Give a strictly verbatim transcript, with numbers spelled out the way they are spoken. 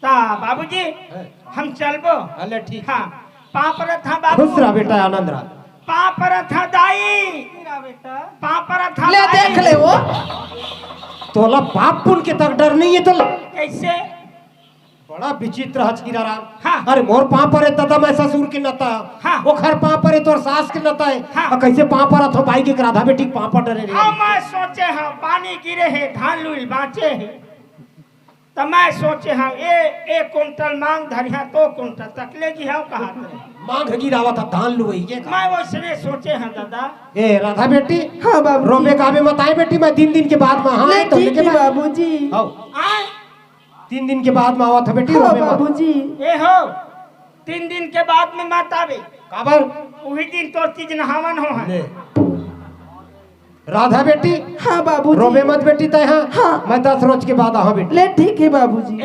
ता बाबूजी, हम चलबो। अले ठीक। हाँ, पाँव परत हँव बाबू। खुश रह बेटा, आनंद रह। पाँव परत हँव दाई। पाँव परत हँव ले दाई। देख ले वो। तोला बाप पुन के तक डर नहीं है तोला। कैसे? बड़ा विचित्र हच हीरा राम। हाँ। अरे मोर पाँव परे ददा, मैं ससुर के नता। हाँ। ओखर पाँव परे तोर सास के नता है। हाँ। अउ कैसे पाँव परत हँव बाई के राधा बेटी के पाँव पर डरे रे। अब मैं सोचे हँव पानी गिरे हे, धान लुई बाँचे हे। त मैं सोचे हँव, ए, एक कुंटल मांग धरिहा तो कुंटल तक ले जी हँव कहा थे। मांग गिरावत हँव धान लुई के। मैं वैसने सोचे हँव दादा। ए राधा बेटी। हाँ बाबू। रोबे गाबे मत आए बेटी, मैं तीन दिन के बाद में हाँ ले तो ठीक लेके है मैं बाबूजी। आओ। आए। तीन दिन के बाद में आवत हँव बेटी, हाँ रोबे मत। बाबूजी। ए हो, तीन दिन के बाद में मत आबे। काबर? उही दिन तोर तीज नहावन होहय। ले। राधा बेटी। हाँ बाबूजी। रोबे मत बेटी तैं, हाँ? हाँ। मैं दस रोज के बाद आहँव बेटी। ले ठीक है बाबूजी।